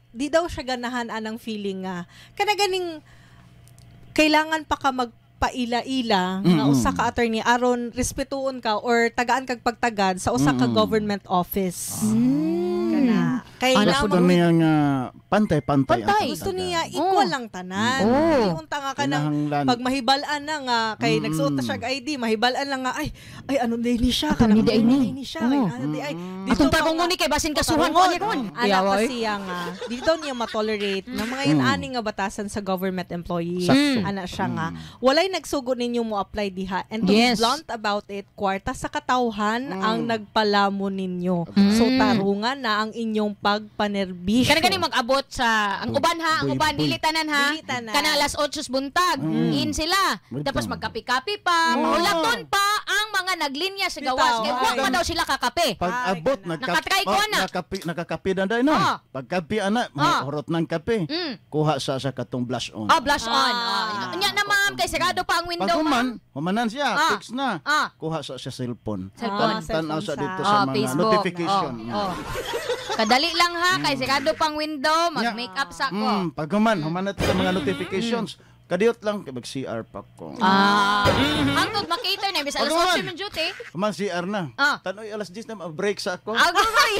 Di daw siya ganahan anang feeling nga kana ganing kailangan pa ka magpaila-ila nga usa ka attorney aron respetuon ka or tagaan kag pagtagad sa usa ka government office. Kana kay Ano na Gusto niya nga pantay-pantay ang Pantay. Gusto pagtagad. niya equal lang tanan. Di unta nga kanang Kinahanglan. Pag mahibal-an na nga kay nagsuot na siya og ID, mahibal-an lang nga, ay ay, ano din ni siya, Attorney kanang di ay ni. ni siya, kay ano di ay dito Atong pa tarong nga- ni kay basin kasuhan ko Tarungon. ni ron. Ana pa siya nga dito niya matolerate ng mga yun ani nga batasan sa government employee. Sakto. Ana siya nga walay nagsugo ninyo mo apply diha and to be blunt about it, kwarta sa katawhan ang nagpalamon ninyo. So tarungan na ang inyong pagpanerbisyo. Kana gani mag-abot sa ang uban ha, ang Buy, uban buy. dili tanan ha. Dili tanan. Kana alas 8 buntag, in sila. Wait Tapos lang. magkape-kape pa, maulaton pa ang mga naglinya sa gawas Bitaw, kay wa ay. pa daw sila kakape. Pag abot, Ay, Nakatry ko oh, na. Nakapi, nakakapi na dahil no. Pagkapi ana, hurot ng kape. Kuha sa katong blush on. Ah, blush on. Ah. Ah. Nya na, ma'am, kay sarado pa ang window, Pag human, ma'am. humanan siya, fix na. Kuha sa cellphone. Cellphone. Ah, cellphone Tanaw sa dito sa Ah, mga Facebook. notification. Oh. Kadali lang ha, kay sarado pang window, mag-make up sa ko. Pag human, human na sa mga notifications. Kadiyot lang, kay mag-CR pa ko. Ah. Hangtod makita na bis alas Pag human. 8 man duty. Human CR na. Tanoy alas 10 na, break sa ako. Agoy.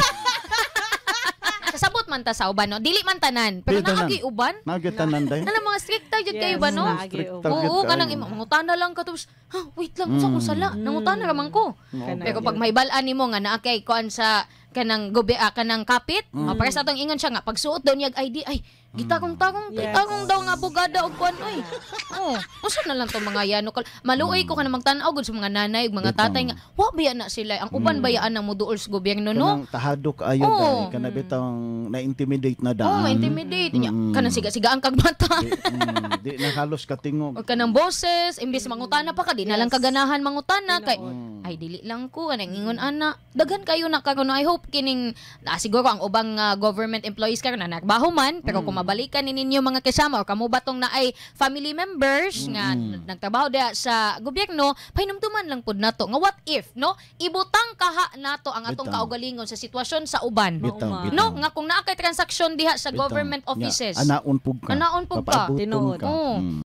Kasabot man ta sa uban, no? Dili man tanan. Pero Dili tanan. naagi uban. Nagyutanan dahil. Ano mga stricta jud kayo Yes, ba, no? naagi Strict uban. target Oo, kayo. kanang mangutana lang ka tapos, ha, wait lang, sa akong sala, nangutana ra man ko. Kana Pero yun. pag mahibal-an nimo nga naa kay kuan sa kanang gobe ah, kanang kapit, para sa atong ingon siya nga pagsuot daw niya og ID, ay gitagong-tagong tagong daw nga abogada og kuan oy. Oh, unsa na lang tong mga yano kal. Maluoy ko kanang magtan-aw gud sa mga nanay ug mga Bitaw. tatay nga wa baya na sila ang uban bayaan ang moduol sa gobyerno, no? Kanang tahadok ayo Oo. dahil kana bitang na-intimidate na daan. Oh, ma-intimidate. Nya, kanang siga-sigaan kag mata. Di na halos katingog. O kanang boses, imbes mangutana pa ka, di na lang kaganahan mangutana kay ay dili lang ko anang ingon ana. Daghan kayo na karon. I hope kining siguro ang ubang government employees karon na nagbaho man, pero kung mabalikan ni ninyo mga kasama or kamo ba tong naay family members nga nagtrabaho diha sa gobyerno, pahinumduman lang pud nato nga what if, no, ibutang kaha nato ang atong kaugalingon sa sitwasyon sa uban. Bitaw, Mauma. bitaw. No, nga kung naa kay transaksyon diha sa Bitaw. government Nya, offices. Anaon pug ka. Anaon pug ka. Papaabuton Tinuod. ka. Oo.